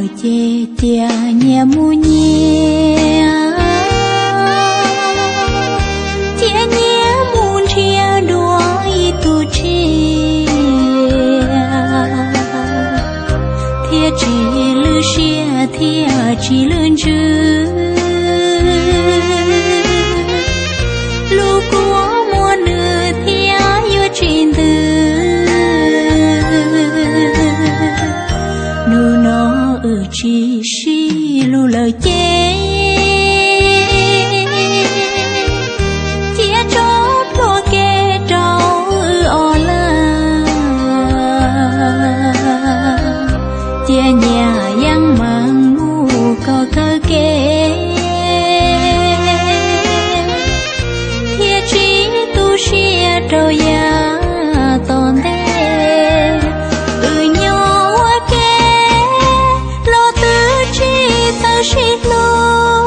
Ces cia nyias mus nyias, cia nyias mus nrhiav dua ib tug tsis, thiaj tsis lwj siab thiaj tsis lwj ntsws. Lub kua muag nws thiaj yuav tsis ntws. Hnub no wb tsis sib hlub lawm ces, cia tso plhuav kev rau wb ob leeg. Cia nyias yeej meem mus koj kawg kev, thiaj tsis tu siab rau yav tom ntej. Wb nyob ua ke los twb tsis txawj sib hlub,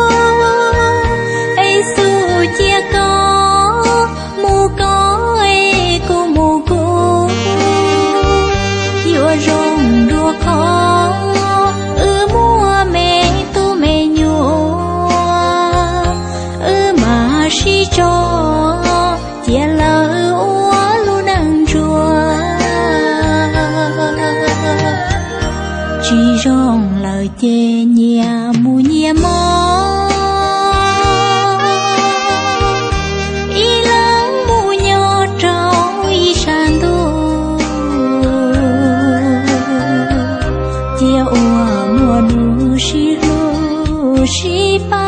es xub cia koj mus koj, es kuv mus kuv, yuav zoo dua qhov wb muaj me tub me nyuam, wb mam sib tso cia lawv ua lub neej ntsuag. Tsis zoo lawm ces nyias mus nyias mog, ib leeg mus nyob rau ib sab ntuj, cia ua muaj nus sib hlub sib pab,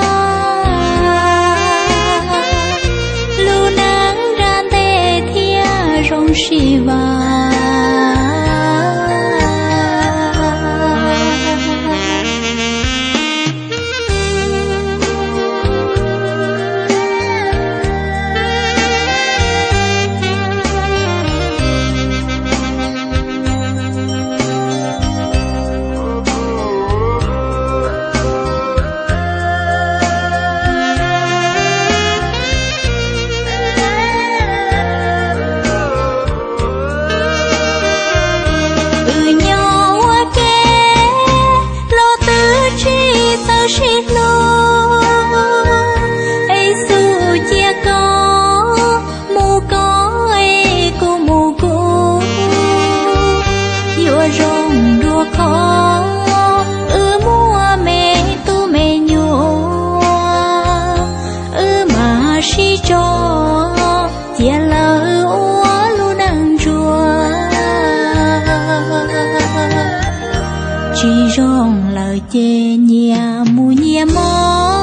lub neej nram ntej thiaj zoo sib vam. Wb nyob ua ke los twb tsis txawj sib hlub, es xub cia koj mus koj, es kuv mus kuv, yuav zoo dua qhov wb muaj me tub me nyuam, wb mam sib tso cia lawv ua lub neej ntsuag. Tsis zoo lawm ces nyias mus nyias mog,